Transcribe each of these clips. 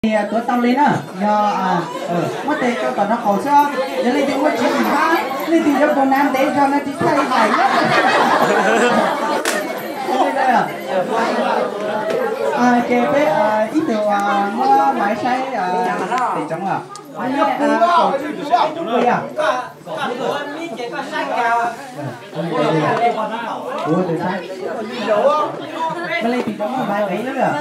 Tuav tau li na, yog muab tes rau tom no qaum xwb, yog leej twg muaj tswv yim hab leej twg yuav kaus hnav ntev zog no tsis txhawj hais na. Ces peb ib tug muab maiv saib tes tsoov os. Kaum tsib puas yog? Kuv tus saib, maiv leej twg tau muab maiv ntev lawm.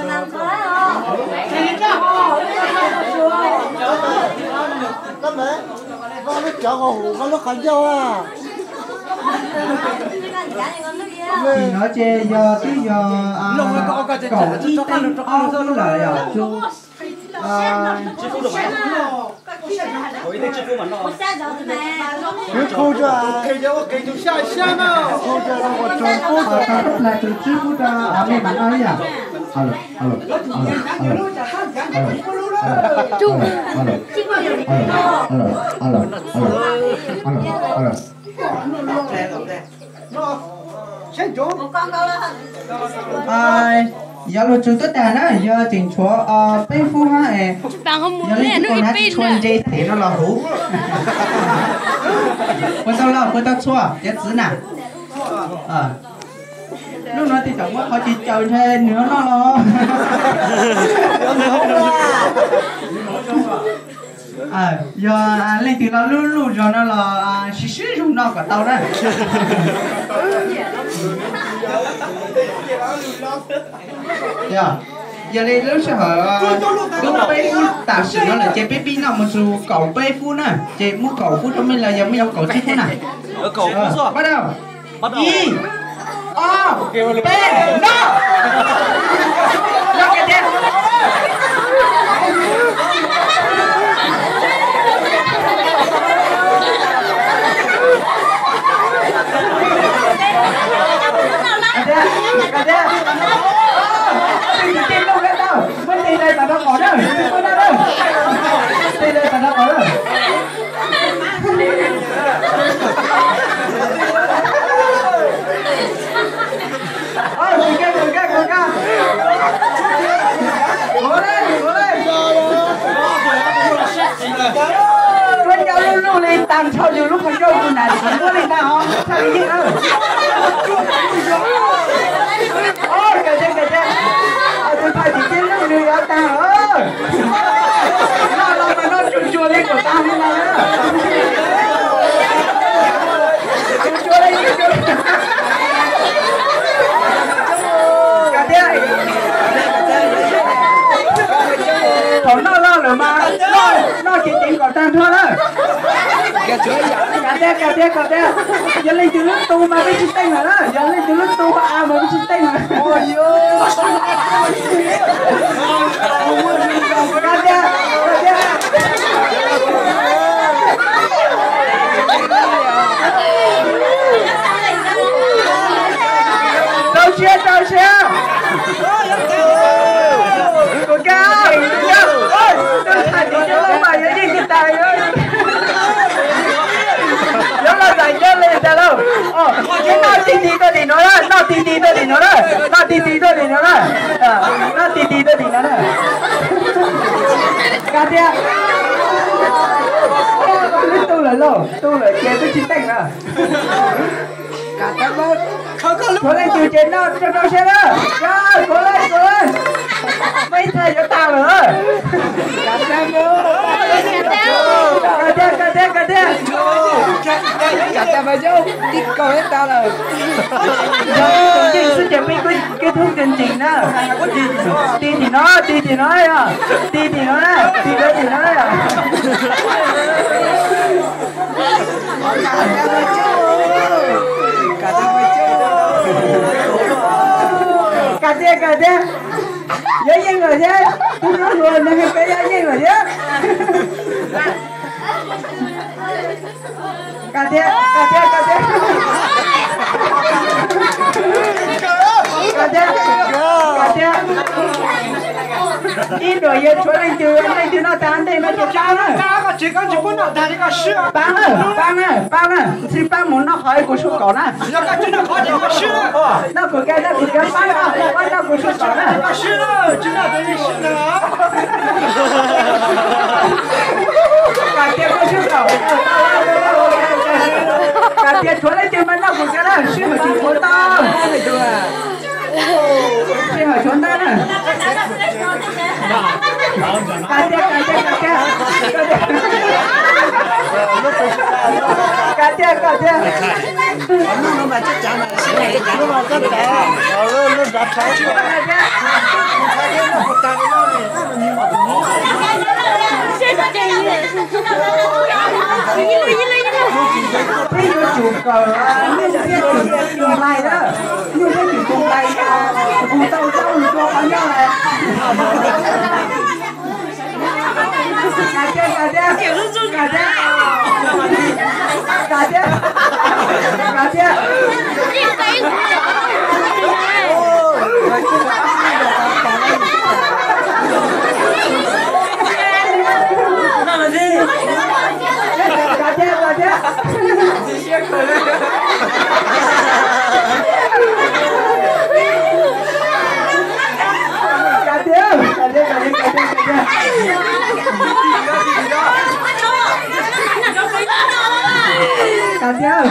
Tim no ces yog twb yog kaum ib teev ob lub lawm yog tsu Tau tub plag tus tswb pub rau me mam no ib yam. Yog luag tsuag tuab tag na, yog tseem tshuav peb fub hab es, yog leej twg kaus hnav tsis tshua ntse them no los huv. Puas tau loj puas tau txhua cov txwv na? Lub no tej zaum muab qhov tsis caws ntshai nws noj los. Yog leej twg los lub luj zog no los sib sib zog noj kom tau na. Yog, yog li lub sij hawm twb peb fub tam sim no lawm ces peb pib noj mus txug kaum peb fub na, ces muab kaum fub rau mej lawm, yog mej yuav kaum tsib fub na. Bắt đầu. Ib, ob, peb, noj. Noj kiag thiab. Muab tes dai tas rau qaum na, tes dai tas rau qaum na. Muab cov lub luj li tag nrho yus lub qhov ncauj tus nam txiv muab li tag os, txhaj li yeej na. Tus phaj tim tij luj nws yuav tag os. Noj los mas noj tsuag tsuag li kom tag li na. Tsuag tsuag li, tsuag tsuag. Kav tias, thaum noj loj lawm mas noj ceev ceev kom tag nrho na. Kav tias, kav tias, kav tias, yog leej twg lub tu mas peb tsis teej lawm na, yog leej twg lub tu a mas peb tsis teej lawm. Kav tias, kav tias. Rau siab, rau siab. Kuv kab, tus thaij tim tij lub mas yuav yeej tsis tas. Yuav los zais ncauj li tas lauj. Noj ti ti tuaj tim no na, noj ti ti tuaj tim no na, noj ti ti tuaj tim no na, noj ti ti tuaj tim no na. Kav tias, tu lawm lauj, tu lawm ces peb tsis teej na. Tshuav leej twg ces noj rau rau siab na. Yog, kuv leej, kuv leej. Muaj ib txhais yuav tag lawm. Kav tias, kav tias, kav tias. Yog ib tug yeej xwb ces peb kuj kết thúc chương trình na. Ti tim no, ti tim no yog. Ti tim no na, ti rau tim no na yog. Kav tias, kav tias. Yuav yeej lawm thiab, tus no hluas nws hais peb yuav yeej lawm thiab. Kav tias, kav tias, kav tias. Kav tias, kav tias. Ib duam yog tshuav leej twg, leej twg noj tag ntej no ces paab na. Paab na, paab na, paab na. Txhij paab mus noj qhov kuv sua kaum na. Noj kuv kab, noj kuv kab, paab na, paab noj kuv sua kaum na. Tsis noj tes li sib nta. Sij hawm tsis tshuav tau. Sij hawm tshuav ntau na. Qab tiag, qab tiag, qab tiag. Qab tiag, qab tiag. Peb yuav tsum kawm, nyuj thiab tsum tus nqaij na, nyuj thiab tsum tus nqaij, kuv tau zaub lus rau qhov nyob lawm. Qab tiag, qab tiag, qab tiag, qab tiag, qab tiag. Qab tiag, qab tiag. Qab tiag, qab tiag, qab tiag, qab tiag. Qab tiag.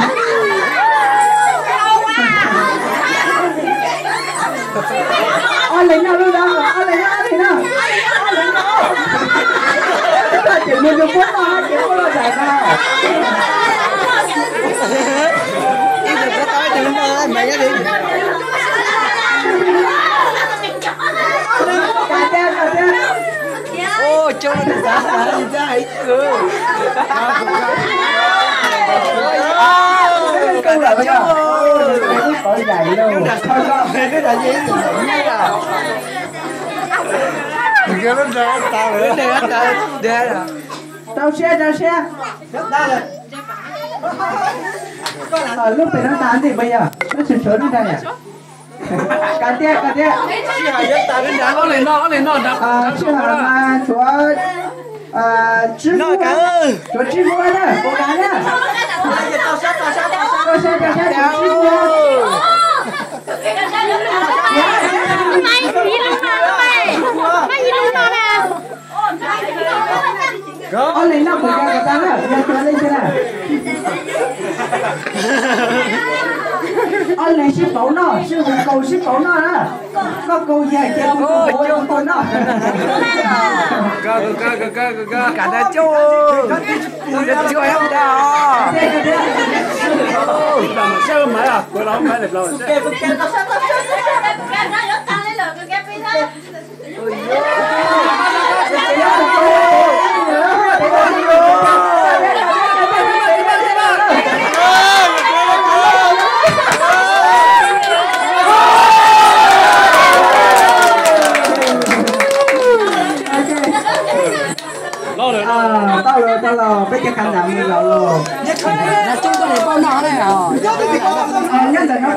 Ob leeg noj lub dab, ob leeg noj, ob leeg noj. Ces mus rau puab noj, ces puab noj dais na. Qab tiag, qab tiag. Rau siab, rau siab. Lub pem no tas ntej puas yog? Lub sum tshuav lub nra yom? Qab tiag, qab tiag. Sij hawm mas tshuav tsib vub, tshuav tsib vub na, puas kam na? Rau siab, rau siab, tshuav tsib vub. Ib lub no na, ib lub no na. Ob leeg noj kuv cov kom tag na, yog cov leej twg na. Ob leeg sib pauv noj, sib hu kaus sib pauv noj na. Koj kaus yag ces kuv tus hauv kuv tuaj noj. Kam tas coj, coj tas os. Tau lawm, tau lawm, peb cov khán giả mus lawm los. Nyob ntawm no peb